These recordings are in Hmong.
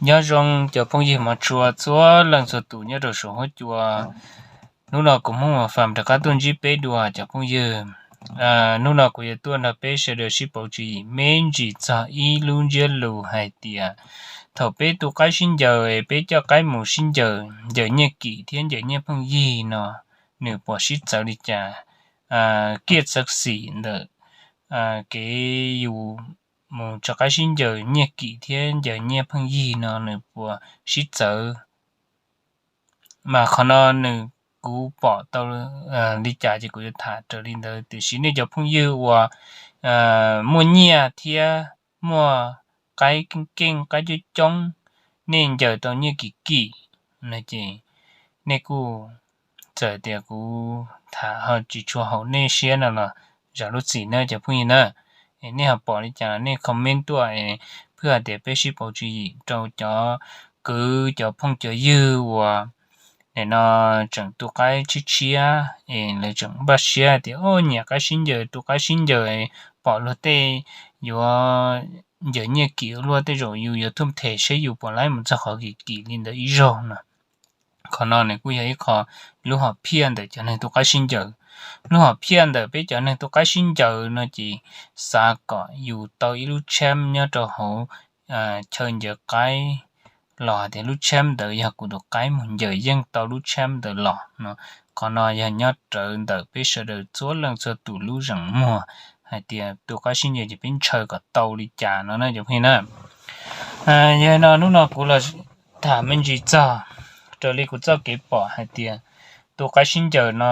Nyob zoo cov phooj ywg mov tshua txhua leej txhua tus nyob rau saum huab cua. Hnub no kuv Hmoob Mos Fam rov qab tuaj ntsib peb dua cov phooj ywg. Hnub no kuv yuav tuaj nrog peb sawv daws sib pauv tswv yim me ntsis txog ib lub ntsiab lus hais tias thaum peb tu qaib sib ncaws, peb coj qaib mus sib ncaws, ncaws nyiaj kim thiab ncaws nyiaj pheej yig no, nws puas sib txawv li cas? Kiaj txawv xim ntawm kev yus mus tso qaib sib ncaws nyiaj kim thiab ncaws nyiaj pheej yig no nws puas sib txawv? Mas qhov no nws, kuv pom tau li cas ces kuv yuav tham raws li ntawd, tiam sis nej cov phooj ywg uas muaj nyiaj thiab muaj qaib keej qaib coob coob, nej ncaws tau nyiaj kim kim no ces nej kuj, txawm tias kuv tham ho tsis tshua haum nej siab no los zam lub txim na cov phooj ywg na. Nej ho pom li cas nej comment tuaj es phwj hais tias peb sib pauv tswv yim rau cov kwv cov phooj cov ywg uas nim no tseem tu qaib tshiab tshiab es lawv tseem npaj siab tias o nyiam qaib sib ncaws, tu qaib sib ncaws, pom luag tej yuav ncaws nyiaj kim luaj, tej zaum yus yuav thuj them seb yus puas laib mus txog qhov kim kim li ntawd ib zaug no. Qhov no nws kuj yog ib qho lub hom phiaj ntawm cov neeg tu qaib sib ncaws. Lub hom phiaj ntawm peb cov neeg tu qaib sib ncaws no ces xav kom yus tau ib lub tsheb nyob rau hauv chaw ncaws qaib los hais tias lub tsheb ntawd yog kuv tus qaib mus ncaws yeej tau lub tsheb ntawd los no. Qhov no yog nyob rawv ntawm peb sawv daws txhua leej txhua tus lub zeem muag hais tias tu qaib sib ncaws ces peb ntshaw kom tau li cas no na cov phooj ywg na. Yog no hnub no kuv los tham me ntsis txog raws li kuv txoj kev pom hais tias tu qaib sib ncaws no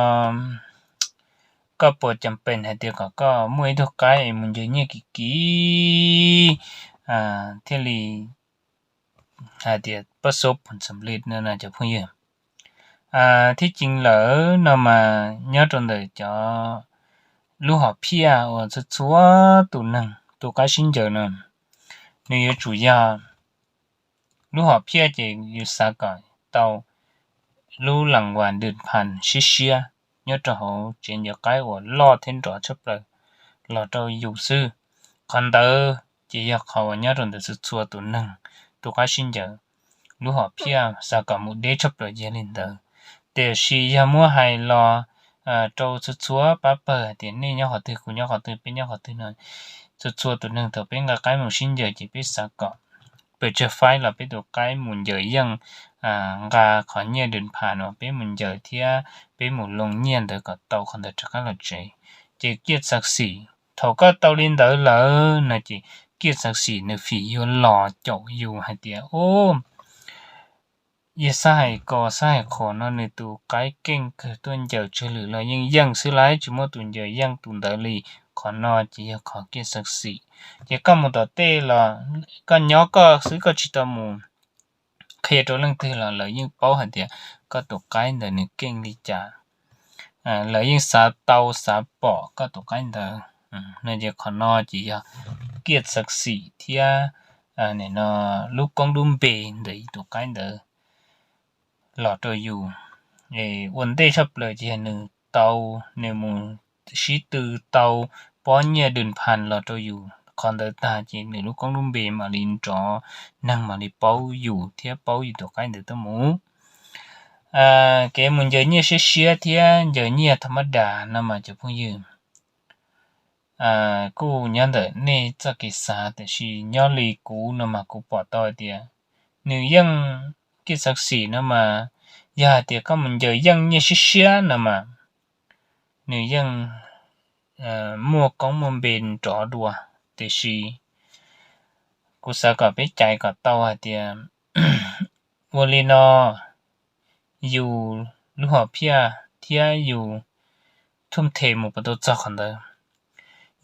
koj puas cam pees hais tias kom koj muaj ib tug qaib es mus ncaws nyiaj kim kim thiaj li hais tias pab xub pum xam li no cov phooj ywg. Thiab ceev lawm no mas nyob rau ntawm cov lub hom phiaj uas txhua txhua tus neeg tu qaib sib ncaws no, nws yuav tsum yog lub hom phiaj ces yus xav kom tau lub las vas dwm phas siab siab nyob rau hauv tsev ncaws qaib uas loj thiab nrov tshaj plaws los rau yus xwb. Qhov ntawd ces yog qhov uas nyob rau ntawm txhua txhua tus neeg tu qaib sib ncaws, lub hom phiaj xav kom mus deb tshaj plaws yog li ntawd. Tiam sis yog muab hais los rau txhua txhua pab pawg hais tias nej nyob qhov twg kuv nyob qhov twg peb nyob qhov twg no, txhua txhua tus neeg thaum peb nqa qaib mus sib ncaws ces peb xav kom pes tsawg faib los peb tus qaib mus ncaws yeej nqa qhov nyiaj dwm phas uas peb mus ncaws thiab peb mus loo nyiaj ntawd kom tau qhov ntawd rov qab los tsev. Ces kiaj txav xim, thaum koj tau li ntawd lawm no ces kiaj txav xim nws fim yuav los caum yus hais tias o yog xab hais ko xab hais qhos no nws tus qaib keej kawg tuaj ncaws tsawg lwm los yeej yeej xwb laiv, tsis muaj tus ncaws yeej tus ntawd li. Qhov no ces yog qhov kiaj txav xim. Ces koj mus tom tej los koj nyob koj xwb koj tsis tau mus qhia rau leej twg los lawv yeej paub hais tias koj tus qaib ntawd nws keej li cas. Lawv yeej xav tau xav pom koj tus qaib ntawd. No ces qhov no ces yog kiaj txav xim thiab lub koob lub npe ntawm tus qaib ntawd los rau yus. Ua ntej tshaj plaws ces yog nws tau, nws mus sib tw tau pob nyiaj dwm phas los rau yus qhov ntawd tag ces nws lub koob lub npe mam li nrov, neeg mam li paub yus thiab paub yus tus qaib ntawd tuaj mus. Kev mus ncaws nyiaj siab siab thiab ncaws nyiaj tha mab das no mas cov phooj ywg, kuj nyob ntawm nej txoj kev xav, tiam sis nyob li kuv no mas kuv pom tau hais tias nws yeej, kiaj txav xim no mas yog hais tias koj mus ncaws yeej nyiaj siab siab no mas nws yeej muaj koob muaj npe nrov dua. Tiam sis kuv xav kom peb caiv kom tau hais tias ua li no yus lub hom phiaj thiab yus thuj them mus puas tau txog qhov ntawd.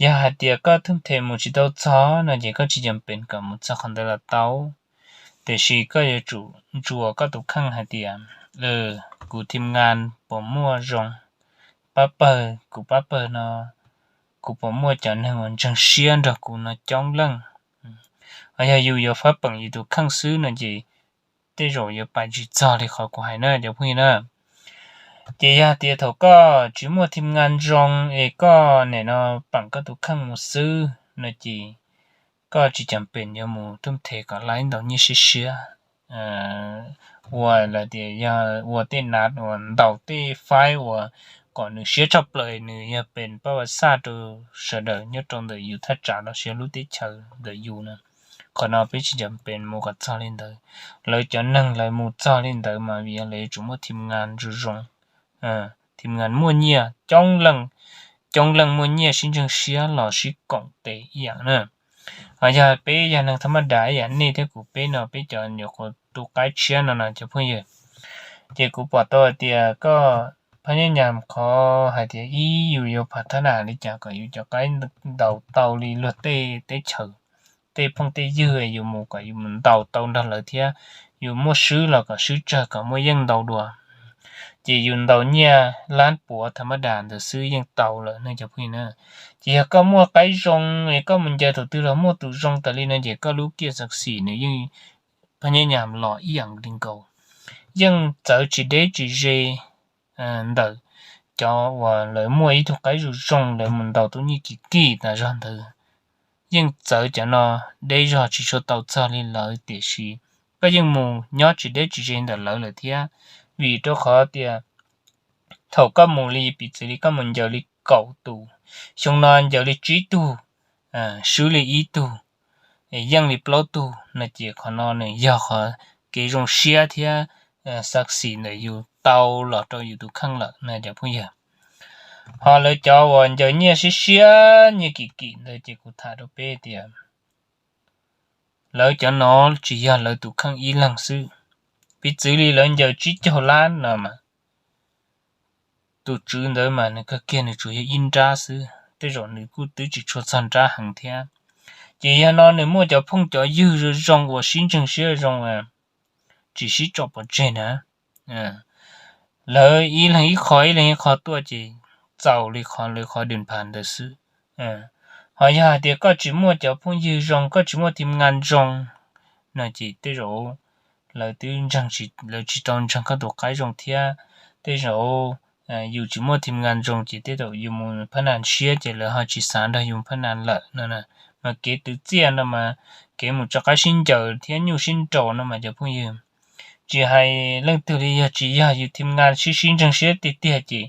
Yog hais tias koj thuj them mus tsis tau txog no ces koj tsis cam pees kom mus txog qhov ntawd los tau. Tiam sis koj yuav tsum ntsuas koj tus kheej hais tias kuv thim nkas puas muaj zoo, pab pawg, kuv pab pawg no kuv puas muaj cov neeg uas ntseeg siab nrog kuv no coob leej. Yog yus yuav fab peem yus tus kheej xwb no ces tej zaum yuav pais tsis txog li qhov kuv hais na cov phooj ywg na. Ces yog tias thaum koj tsis muaj thim nkas zoo es koj nim no peem koj tus kheej mus xwb no ces koj tsis cam pem yuav mus tuj them kom laib ntaus nyiaj siab siab ua, los tias yog ua tej nav uas ntaus tej faib uas kom nws siab tshaj plaws, nws yog pem pab vas xaj rau sawv daws nyob rau ntawm yus thaj tsam los sis lub teb chaws ntawm yus na. Qhov no peb tsis cam pem mus kom txog li ntawd. Lawv cov neeg lawv mus txog li ntawd mas vim lawv yuav tsum muaj thim ngas zoo zoo, thim ngas muaj nyiaj, coob leej muaj nyiaj sib ntseeg siab los sib koom tes ib yam na. Ho yog peb yog neeg thaj maj das ib yam nej thiab kuv peb no, peb cov nyuam qhuav tu qaib tshiab no no cov phooj ywg, ces kuv pom tau hais tias koj phab nyab nyam qhov hais tias ib yus yuav phav thab nas li cas kom yus cov qaib ntaus tau li luag tej teb chaws, tej phooj tej ywg, yus mus kom yus mus ntaus tau nrog lawv thiab, yus muaj swb los kom swb tsawg kom muaj yeej ntaus dua. Ces yus ntaus nyiaj lab puav thaj maj das ntawd xwb yeej tau lawm ne cov phooj ywg na. Ces yog koj muaj qaib zoo es koj mus ncaws thaum twg los muaj tus zoo tas li no ces koj lub kiaj xav xim nws yeej phab nyab nyam los ib yam li nkaus, yeej txawv tsis deb tsis ze ntawm cov uas lawv muaj ib tug qaib zoo zoo lawv mus ntaus tau nyiaj kim kim tas zog ntawd. Yeej txawv cov no deb zog tsis tshua tau txog li lawv, tiam sis koj yeej mus nyob tsis deb tsis ze ntawm lawv lawm thiab. Vim rau qhov tias thaum koj mus li piv txwv li koj mus ncaws li kaum tus, xyoo no ncaws li tsib tug, swb li ib tug, yeej li plaub tug no ces qhov no nws yog qhov kev zoo siab thiab xav xim ntawm yus tau los rau yus tus kheej lawm na cov phooj ywg. Ho lawv cov uas ncaws nyiaj siab siab nyiaj kim kim ntawd ces kuv tham rau peb tias lawv cov no tsis yog lawv tus kheej ib leeg xwb. Piv txwv li lawv ncaws tsib caug lab no mas tus tswv ntawd mas nws kawg kiag nws tsuas yog ib nrab xwb, tej zaum nws kuj twb tsis tshua txog nrab heev thiab. Ces yog no nws muaj cov phooj cov ywg zoo zoo uas sib ntseeg siab zoo, tsis sib tso pov tseg na. Lawv ib leeg ib qho ib leeg ib qho tuaj ces txaus li qhov lawv qhov dwm phav ntawd xwb. Ho yog hais tias koj tsis muaj cov phooj ywg zoo, koj tsis muaj thim ngas zoo no ces tej zaum lawv twb ntseeg, lawv tsis tau ntseeg koj tus qaib zoo thiab. Tej zaum yus tsis muaj thim ngas zoo ces tej zaum yus mus phab nas siab ces lawv ho tsis xav nrog yus phab nas lawm no. Mas kev twv txiaj no mas, kev mus tso qaib sib ncaws thiab nyuj sib nraus no mas cov phooj ywg, tsis hais leej twg li, yog tsis yog yus thim ngas sib sib ntseeg siab tiag tiag ces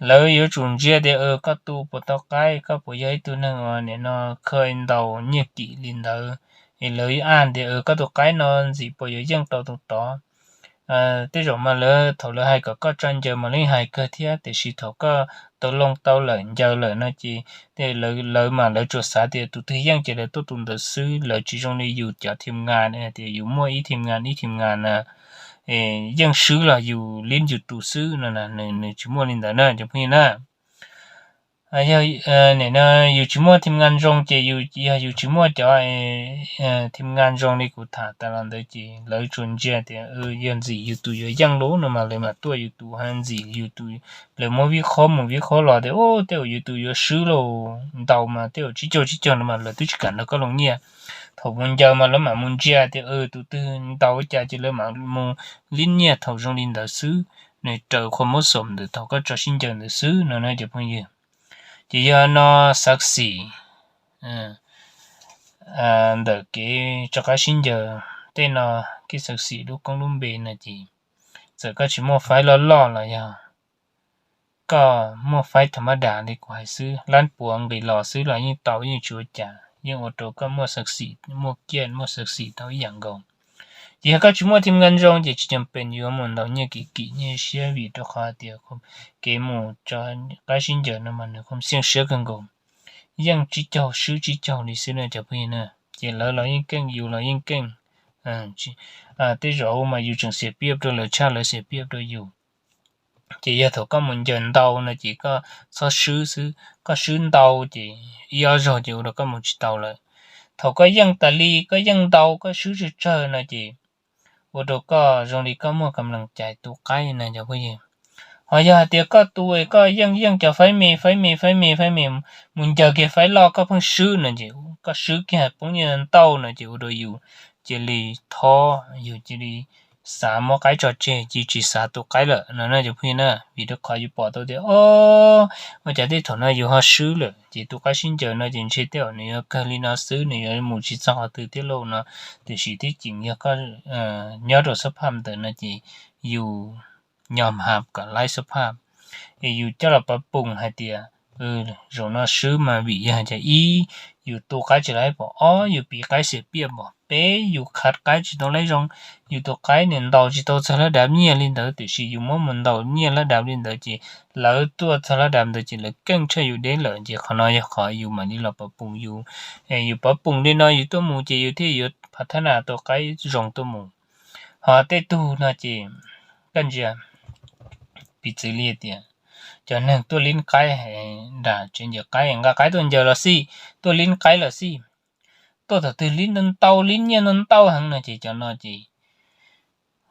lawv yuav tsum ntsia tias koj tu puas tau qaib, koj puas yog ib tug neeg uas nim no kha ntaus nyiaj kim li ntawd, es lawv yuav aj tias koj tus qaib no ntxim puas yuav yeej tau tus tod. Tej zaum mas lawv thaum lawv hais kom koj tso ncaws mas lawv yeej hais kawg thiab, tiam sis thaum koj tau loo tau lawm ncaws lawm no ces lawv mas lawv tsuas xav tias tus twg yeej ces lawv tuaj tus ntawd xwb, lawv tsis zoo li yus cov thim ngas tias yus muaj ib thim ngas ib thim ngas na, yeej swb los yus lib yus tus xwb no, nws tsis muaj li ntawd na cov phooj ywg na. Yog nim no yus tsis muaj thim ngas zoo ces yus, yog yus tsis muaj cov thim ngas zoo li kuv tham tas los ntawd ces lawv tsuas ntsia tias yog ntxim yus tus yuav yeej lawm no mas lawv mam tuaj yus tus, ho ntxim yus tus, lawv muab vib qhob mus vib qhob los tias tej zaum yus tus yuav swb lauj, ntaus mas tej zaum tsib caug tsib caug no mas lawv twb tsis kam nrog koj loo nyiaj. Thaum mus ncaws mas lawv mam mus ntsia tias tus twg ntaus cas ces lawv mam mus lib nyiaj thaum zoo li ntawd xwb. Nws raws qhov muab xom ntawm thaum koj tso sib ncaws ntawd xwb no na cov phooj ywg. Ces yog no xav xim ntawm kev tso qaib sib ncaws tej no, kev xav xim lub koob lub npe no ces txawm koj tsis muaj faib loj loj los yog koj muaj faib tham maj das li kuv hais xwb, lab puav nqis los xwb los yeej tau, yeej tsis ua cas, yeej ua rau koj muaj xav xim, muaj kiaj muaj xav xim tau ib yam nkaus. Ces yog koj tsis muaj thim ngas zoo ces tsis cam pem yuav mus ntaus nyiaj kim kim nyiaj siab, vim rau qhov tias kev mus tso qaib sib ncaws no mas nws kho xiaj siab kawg nkaus, yeej tsib caug swb tsib caug li xwb na cov phooj ywg na. Ces lawv los yeej keej, yus los yeej keej. Tej zaum mas yus tseem xiam piab rau lawv tshaj lawv xiam piab rau yus. Ces yog thaum koj mus ncaws ntau no ces koj txhob swb xwb, koj swb ntau ces ib ob zaug ces ua rau koj mus tsis tau lawm. Thaum koj yeej tas li, koj yeej ntau, koj swb tsawg tsawg no ces ua rau koj zoo li koj muaj kam lees cais tu qaib na cov phooj ywg. Ho yog hais tias koj tu koj yeej yeej cov faib me faib me faib me faib me, mus ncaws kiag faib loj koj pheej swb no ces koj swb kiag poob nyiaj ntau no ces ua rau yus cia li thob, yus cia li xav muab qaib tso tseg, cia tsis xav tua qaib lawm no na cov phooj ywg na. Vim rau qhov yus pom tau tias o, ua cas tej thaum no yus ho swb lawm, ces tus qaib sib ncaws no ces ntshe tej zaum nws yuav kawg li no xwb, nws yuav mus tsis txog qhov twg thiab lauj no. Tiam sis twb tseem yog koj nyob rau xab phaj ntawd no ces yus nyom hav kom laib xab phaj, es yus coj los pov poom hais tias zaum no swb mas vim yog tias ib, yus tua qaib tsis laib pom, ob, yus piv qaib xiam piaj pom, peb, yus khav qaib tsis tau laib zoo. Yus tus qaib nws ntaus tsis tau txog lab dav nyiaj li ntawd, tiam sis yus muab mus ntaus nyiaj lab dav li ntawd ces lawv tuaj txog lab dav ntawd ces lawv keej tshaj yus deb lawm. Ces qhov no yog qhov yus mam li los pov poom yus, yus pov poom li no yus tuaj mus ces yus thiaj yuav phav thab nas tua qaib zoo tuaj mus. Ho tej tug no ces koj ntsia, piv txwv li tias cov neeg tuaj lib qaib nram tsev ncaws qaib, nqa qaib tuaj ncaws los xij, tuaj lib qaib los xij, tuaj thaum twg lib ntau ntau, lib nyiaj ntau ntau heev no ces cov no ces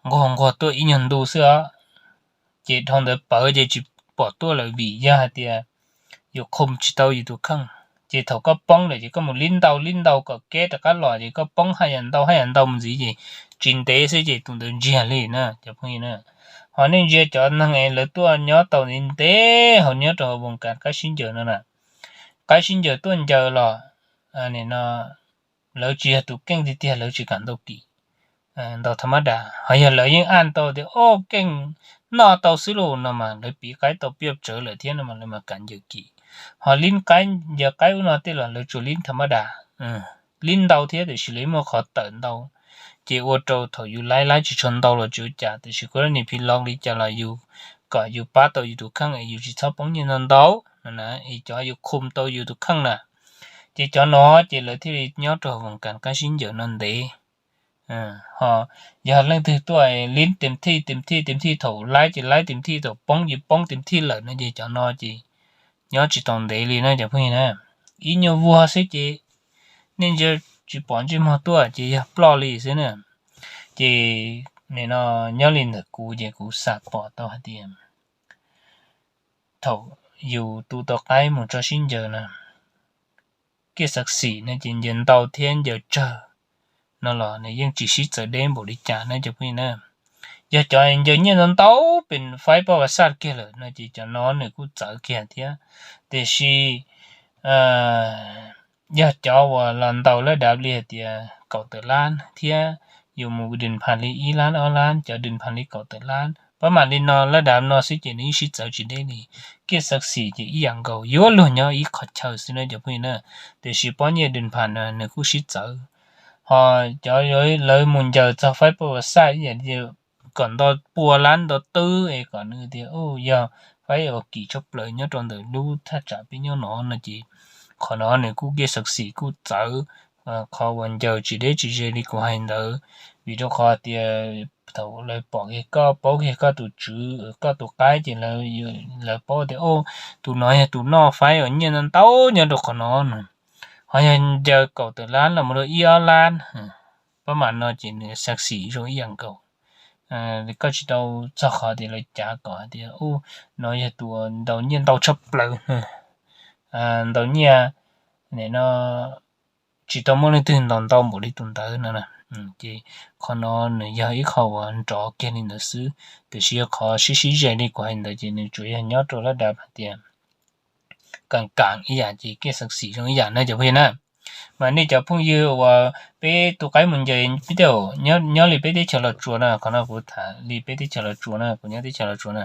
nquag nquag tuaj ib nyuag ntu xwb os, ces dhau ntawd pawv ces tsis pom tuaj lawm vim yog hais tias yus qhum tsis tau yus tus kheej. Ces thaum koj poob lawm ces koj mus lib ntau lib ntau kom keb rov qab los ces koj poob haj yam ntau haj yam ntau mus ntxiv ces tsis ntev xwb ces tus ntawd ntsiag li na cov phooj ywg na. Ho nej ntsia cov neeg es lawv tuaj nyob tau ntev ntev hauv nyob rau voos kas qaib sib ncaws no na, qaib sib ncaws tuaj ncaws los no lawv tsis yog tus keej tiag tiag lawv tsis kam ntaus kim, ntaus tha mab das. Ho yog lawv yeej aj tau tias o keej noj tau xwb lauj no mas lawv piv qaib tau piaj tsawv lawm thiab no mas lawv mam kam ncaws kim. Ho lib qaib ncaws qaib ub no tej los lawv tsuas lib tha mab das, lib ntau thiab tiam sis lawv muaj qhov tawm ntau, ces ua rau thaum yus laib laib tsis tshua ntau los tsis ua cas, tiam sis kuv lab nim phi loo li cas los yus kom yus pab tau yus tus kheej es yus tsis txhob poob nyiaj ntau ntau no na, es cov yus qhum tau yus tus kheej na. Ces cov no ces lawv thiaj li nyob rau voos kas qaib sib ncaws no ntev. Ho yog leej twg tuaj lib tes thij tes thij tes thij, thaum laib ces laib tes thij, thaum poob ces poob tes thij lawm no ces cov no ces nyob tsis tau ntev li na cov phooj ywg na. Ib nyuag vuag xwb ces nej ntsia tsis pom ntsej muag tuaj ces yog ploj li xwb na. Ces nim no nyob li ntawm kuv ces kuv xam pom tau hais tias thaum yus tu tau qaib mus tso sib ncaws na, kiaj xav xim no ces ncaws ntau thiab ncaws tsawg no los nws yeej tsis sib txawv deb npaum li cas na cov phooj ywg na. Yog cov ncaws nyiaj ntau ntau pem faib poj vas xaj kiag lawm no ces cov no nws kuj txawv kiag thiab. Tiam sis yog cov uas los ntaus laj dav li hais tias kaum tawm lab thiab yus mus dwm phas li ib lab ob lab, cov dwm phas li kaum tawm lab, pab mam li no laj dav no xwb ces nws yeej sib txawv tsis deb li. Kiaj xav xim ces ib yam nkaus, yuav luag nyob ib qhov chaw xwb na cov phooj ywg na. Tiam sis pob nyiaj dwm phas no nws kuj sib txawv. Ho cov lawv mus ncaws txog faib poj vas xaj ib yam kom nto pua lab nto twb es kom nws tias yog faib ua kim tshaj plaws nyob rau ntawm lub thaj tsam peb nyob no no ces qhov no nws kuj kiaj xav xim kuj txawv qhov uas ncaws tsis deb tsis ze li kuv hais ntawd. Vim rau qhov tias thaum lawv pom kiag koj, paub kiag koj tus tswv, koj tus qaib ces lawv paub tias o, tus no yog tus noj faib uas nyiaj ntau ntau nyob rau qhov no no. Ho yog ncaws kaum tawm lab los mus rau ib ob lab, pab mam no ces nws xav xim zoo ib yam nkaus. Koj tsis tau txog qhov tias lawv cav kom hais tias u, no yog tus ntaus nyiaj ntau tshaj plaws, ntaus nyiaj nim no tsis tau muaj leej twg ntaus ntau npaum li tus ntawd no. Ces qhov no nws yog ib qho uas nrov kiag li ntawd xwb, tiam sis yog qhov sib sib ze li kuv hais ntawd ces nws tsuas yog nyob rau laj dav hais tias kam kam ib yam ces kiaj xav xim zoo ib yam na cov phooj ywg na. Mas nej cov phooj ywg uas peb tus qaib mus ncaws peb tej, nyob li peb teb chaws Los Tsuas na, qhov no kuv tham li peb teb chaws Los Tsuas na, kuv nyob teb chaws Los Tsuas na.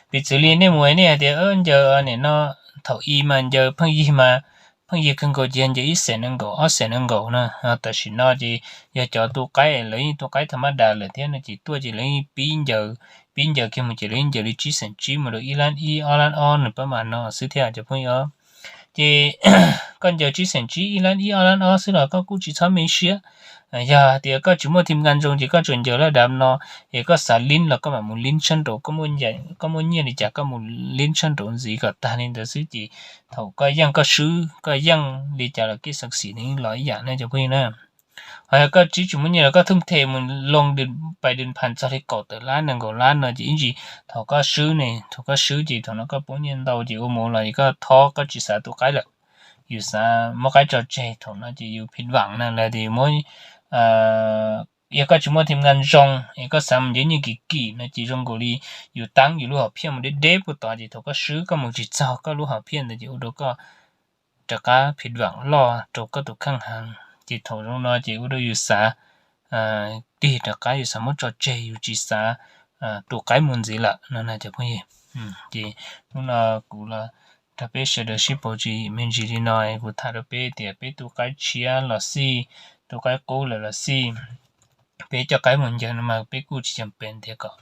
Piv txwv li nej mus nej hais tias ncaws nim no thaum i mas ncaws pheej yig mas, pheej yig kawg nkaus ces ncaws ib xees nees nkaum ob xees nees nkaum na. Tam sim no ces yog cov tu qaib lawv yeej tu qaib tha mab das lawm thiab no ces tuaj ces lawv yeej pib ncaws, pib ncaws kiag mus ces lawv yeej ncaws li tsib xees tsib mus rau ib lab ib ob lab ob nws pab mam no xwb thiab cov phooj ywg. Ces koj ncaws tsib xees tsib ib lab ib ob lab ob xwb los koj kuj tsis txhob me siab. Yog tias koj tsis muaj thim nka ntsoog ces koj tsuas ncaws laj dav no, es koj xav lib los koj mam mus lib sab nraud, koj muaj nyiaj li cas koj mus lib sab nraud ntxiv kom tag li ntawd xwb ces thaum koj yeej koj swb koj yeej li cas los kiaj xav xim nws los ib yam ne cov phooj ywg na. Ho yog koj tsis tsis muaj nyiaj los koj thooj them mus loo pais dwm phas txog li kaum tawm lab nees nkaum lab no ces ib ntsis thaum koj swb ne, thaum koj swb ces thaum no koj poob nyiaj ntau ces ua mus los koj thob koj tsis xav tu qaib lawm, yus xav muab qaib tso tseg, thaum no ces yus phim vam na lawv tias yus muab yog koj tsis muaj teeb meem zoo es koj xav mus ncaws nyiaj kim kim no ces zoo nkaus li yus taab yus lub hom phiaj mus deb deb puag tod ces thaum koj swb koj mus tsis txog koj lub hom phiaj ntawd ces ua rau koj rov qab phiv vam loj rau koj tus kheej heev. Ces thaum zoo no ces ua rau yus xav tig rov qab, yus xav muab tso tseg, yus tsis xav tu qaib mus ntxiv lawm no na cov phooj ywg. Ces hnub no kuv los nrog peb sawv daws sib pauv tswv yim me ntsis li no, kuv tham rau peb tias peb tu qaib tshiab los xij, tu qaib qub lawm los xij, peb coj qaib mus ncaws no mas peb kuj tsis cam pem tias kom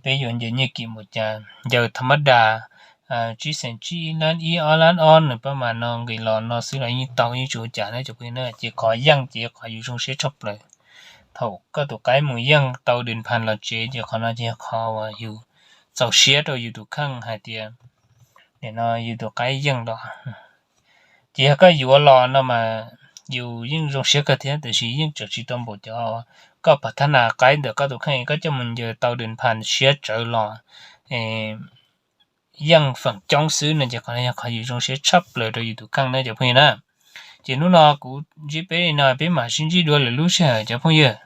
peb yuav ncaws nyiaj kim npaum cas, ncaws tham mab das tsib xeem tsib, ib lab ib ob lab ob nws pab mas no nqis los no xwb los yeej tau, yeej tsis ua cas na cov phooj ywg na. Ces qhov yeej ces qhov yus zoo siab tshaj plaws. Thaum koj tus qaib mus yeej tau dej phas los tsev ces qhov no ces yog qhov uas yus txaus siab rau yus tus kheej hais tias nim no yus tus qaib yeej los. Ces yog koj yuav los no mas yus yeej zoo siab kawg thiab, tiam sis yeej tseem tsis tau npaum cov koj pov thab nas qaib ntawm koj tus kheej koj coj mus ncaws tau dej phas siab tsawv los yeej feem coob xwb no ces qhov no yog qhov yus zoo siab tshaj plaws rau yus tus kheej na cov phooj ywg na. Ces hnub no kuv ntsib peb li no, peb mam sib ntsib dua lwm lub sij hawm cov phooj ywg.